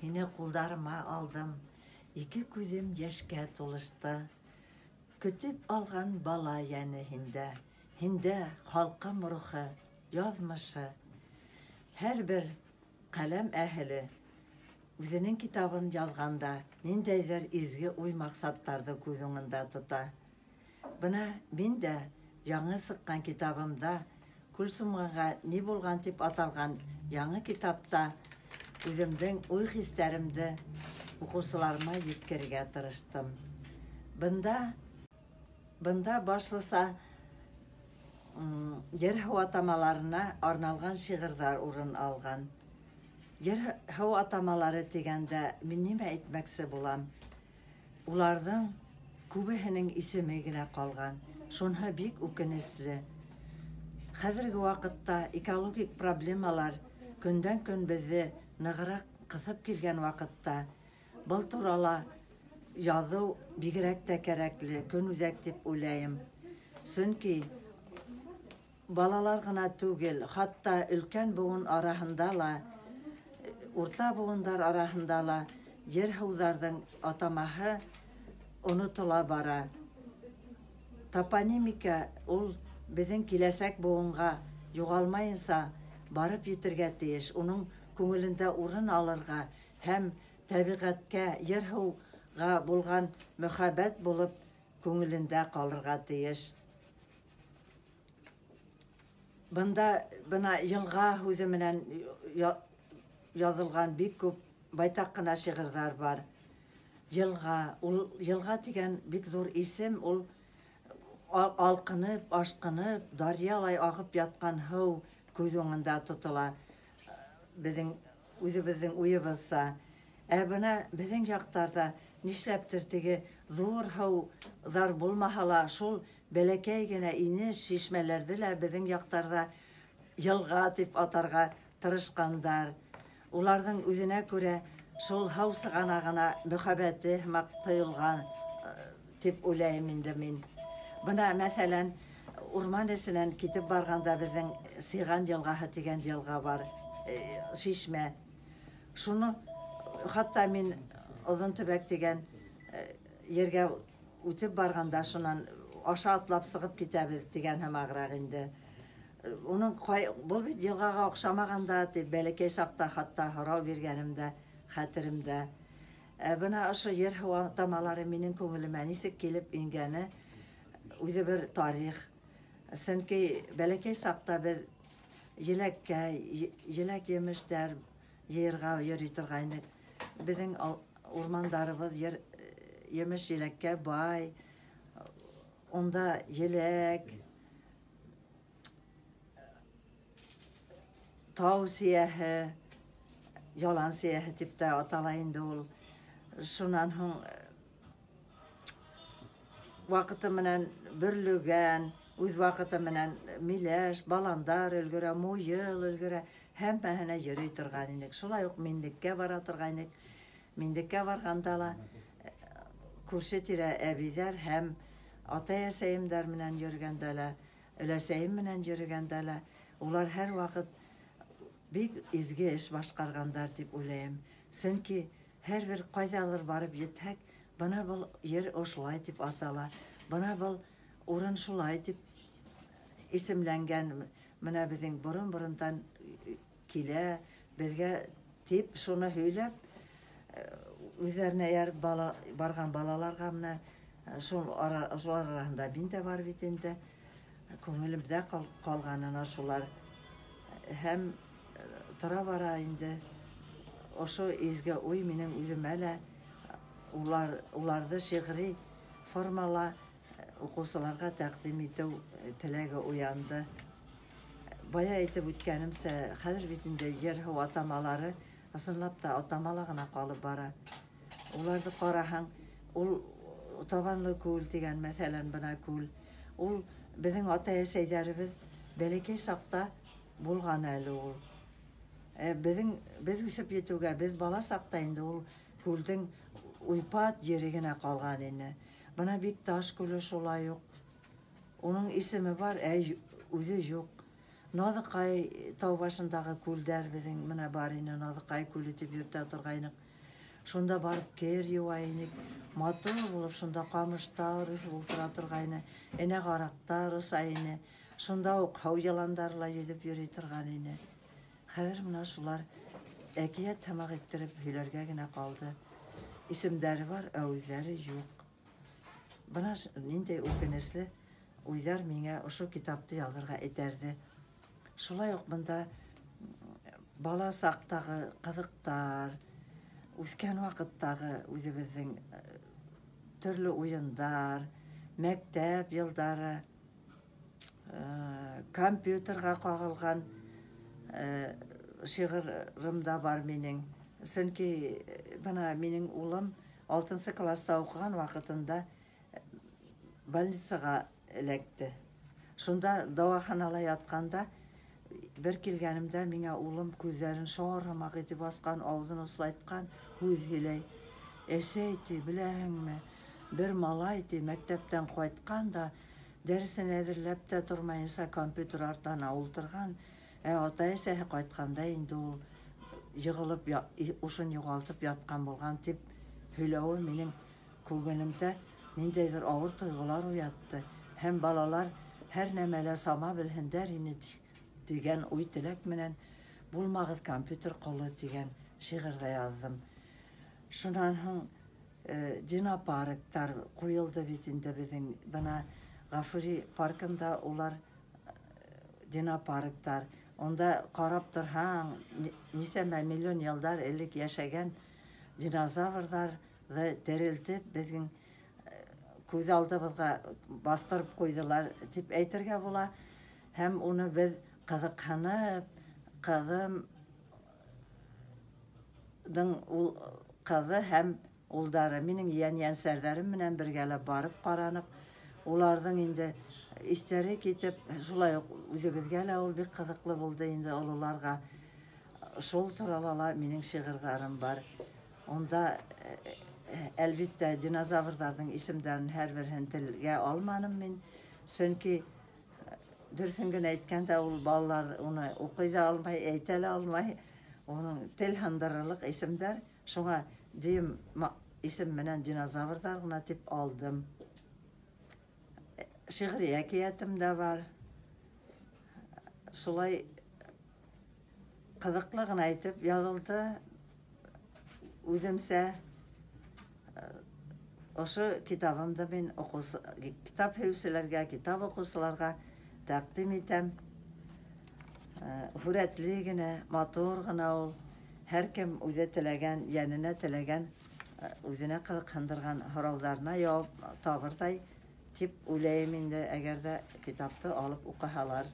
Һине ҡулдарыма алдым, ике күҙем йәшкә тулышты. Көтөп алған бала йәне һиндә, һиндә халҡым рухы, яҙмышы. Һәр бер ҡәләм әһеле үҙенең китабын яҙғанда ниндәйҙер изге уй-маҡсаттарҙы күҙ уңында тота. Бына мин дә яңы сыҡҡан китабымда Күл сумғанға ни булған тип аталған яңы китапта үҙемдең уй-хистәремде уҡыусыларыма еткерергә тырыштым. Бында бында башлыса ер-һыу атамаларына арналған шиғырҙар урын алған. Ер-һыу атамалары тигәндә мин нимә әйтмәксе булам? Уларҙың күбеһенең исеме генә ҡалған. Шунһы бик үкенесле. Хәҙерге ваҡытта экологик проблемалар көндән-көн беҙҙе нығыраҡ ҡыҫып килгән ваҡытта был турала яҙыу бигерәк тә кәрәкле, көнүҙәк тип уйлайым. Сөнки балалар ғына түгел, хатта өлкән быуын араһында ла, урта быуындар араһында ла ер-һыуҙарҙың атамаһы онотола бара. Топонимика ул беҙҙең киләсәк быуынға юғалмайынса барып етергә тейеш, уның күңелендә урын алырға һәм тәбиғәткә, ер-һыуға булған мөхәббәт булып күңелендә ҡалырға тейеш. Бында бына йылға һүҙе менән яҙылған бик күп байтаҡ ҡына шиғырҙар бар. Йылға, ул йылға тигән бик ҙур исем, ул алҡынып, ашҡынып, даръялай ағып ятҡан һыу күҙ уңында тотола беҙҙең үҙебеҙҙең уйыбыҙса. Ә бына беҙҙең яҡтарҙа нишләптер теге ҙур һыуҙар булмаһа ла, шул бәләкәй генә инеш, шишмәләрҙе лә беҙҙең яҡтарҙа йылға тип атарға тырышҡандар. Уларҙың үҙенә күрә шул һыу сығанағына мөхәббәте һымаҡ тойолған тип уйлайым инде мин. Бына, мәҫәлән, урман эсенән китеп барғанда беҙҙең Сиған йылғаһы тигән йылға бар, шишмә. Шуны хатта мин Оҙон төбәк тигән ергә үтеп барғанда шунан аша атлап сығып китәбеҙ тигән һымағыраҡ инде. Уның ҡай, был бит йылғаға оҡшамаған да тип бәләкәй саҡта хатта һорау биргәнем дә хәтеремдә. Ә бына ошо ер-һыу атамалары минең күңелемә нисек килеп ингәне үҙе бер тарих. Сөнки бәләкәй саҡта беҙ еләккә, еләк-емештәр йыйырға йөрөй торғайныҡ. Беҙҙең урмандарыбыҙ ер емеш-еләккә бай. Унда еләк, тау сейәһе, ялан сейәһе тип тә атала инде ул. Шунан һуң ваҡыты менән бөрлөгән, үҙ ваҡыты менән миләш, баландар өлгөрә, муйыл өлгөрә, һәммәһенә йөрөй торған инек. Шулай уҡ минлеккә бара торғайныҡ. Минлеккә барғанда ла күрше-тирә әбейҙәр һәм атай-әсәйемдәр менән йөрөгәндә лә, өләсәйем менән йөрөгәндә лә улар һәр ваҡыт бик изге эш башҡарғандар тип уйлайым. Сөнки һәр бер ҡайҙалыр барып етһәк, бына был ер ошолай тип атала, бына был урын шулай тип исемләнгән, бына беҙҙең борон-борондан килә беҙгә тип шуны һөйләп, үҙҙәренә эйәреп бала, барған балаларға менә шул ара, шулар араһында мин дә бар бит инде. Күңелемдә ҡалған ана шулар. Һәм тора-бара инде ошо изге уй минең үҙемә лә улар, уларҙы шиғри формала уҡыусыларға тәҡдим итеү теләге уянды. Бая әйтеп үткәнемсә, хәҙер бит инде ер-һыу атамалары ысынлап та атамала ғына ҡалып бара. Уларҙы ҡараһаң, ул Табанлы күл тигән, мәҫәлән, бына күл. Ул беҙҙең атай-әсәйҙәребеҙ бәләкәй саҡта булған әле ул. Ә беҙҙең беҙ үҫеп етеүгә, беҙ бала саҡта инде ул күлдең уйпат ере генә ҡалған ине. Бына Бикташ күле шулай уҡ. Уның исеме бар, ә үҙе юҡ. Наҙыҡай тау башындағы күлдәр беҙҙең менә бар ине, Наҙыҡай күле тип йөрөтә торғайныҡ. Шунда барып кер йыуа инек. Матур булып шунда ҡамыштар үҫеп ултыра торғайны, энә ҡараҡтар оса ине. Шунда уҡ һыу йыландары ла йөҙөп йөрөй торған ине. Хәҙер мына шулар әкиәт һымаҡ иттереп һөйләргә генә ҡалды. Исемдәре бар, ә үҙҙәре юҡ. Бына ниндәй үкенесле уйҙар миңә ошо китапты яҙырға этәрҙе. Шулай уҡ бында бала саҡтағы ҡыҙыҡтар, үҫкән ваҡыттағы үҙебеҙҙең төрлө уйындар, мәктәп йылдары, компьютерға ҡағылған шиғырым да бар минең. Сөнки бына минең улым 6-нсы класта уҡыған ваҡытында больницаға эләкте. Шунда дауаханала ятҡанда бер килгәнемдә миңә улым күҙҙәрен шар һымаҡ итеп асҡан, ауыҙын ослайтҡан, һүҙ һөйләй. Әсәй, ти, беләһеңме, бер малай, ти, мәктәптән ҡайтҡан да дәресен әҙерләп тә тормайынса компьютер артына ултырған, ә ата-әсәһе ҡайтҡанда инде ул йығылып, ушын юғалтып ятҡан булған, тип һөйләүе минең күңелемдә ниндәйҙер ауыр тойғолар уятты. Һәм балалар һәр нәмәлә сама белһендәр ине тигән уй-теләк менән булмағыҙ компьютер ҡоло тигән шиғырҙа яҙҙым. Шунан һуң динопарктар ҡуйылды бит инде беҙҙең. Бына Ғафури паркында улар динопарктар. Унда ҡарап торһаң, нисәмә миллион йылдар элек йәшәгән динозаврҙарҙы терелтеп, беҙҙең күҙ алдыбыҙға баҫтырып ҡуйҙылар тип әйтергә була. Һәм уны беҙ ҡыҙыҡһынып, ҡыҙымдың ул ҡыҙы һәм улдары, минең ейән-ейәнсәрҙәрем менән бергәләп барып ҡараныҡ. Уларҙың инде иҫтәре китеп, шулай уҡ үҙебеҙгә лә ул бик ҡыҙыҡлы булды инде ололарға. Шул турала ла минең шиғырҙарым бар. Унда, әлбиттә, динозаврҙарҙың исемдәрен һәр береһен телгә алманым мин. Сөнки дөрөҫөн генә әйткәндә, ул балалар уны уҡый ҙа алмай, әйтә лә алмай. Уның тел һындырырлыҡ исемдәр. Шуңа дөйөм исем менән динозаврҙар ғына тип алдым. Шиғри әкиәтем дә бар. Шулай ҡыҙыҡлы ғына итеп яҙылды үҙемсә. Ошо китабымды мин китап һөйөүселәргә, китап уҡыусыларға тәҡдим итәм. Һүрәтле генә, матур ғына ул. Һәр кем үҙе теләгән, йәненә теләгән, үҙенә ҡыҙыҡһындырған һорауҙарына яуап табырҙай тип уйлайым инде, әгәр ҙә китапты алып уҡыһалар.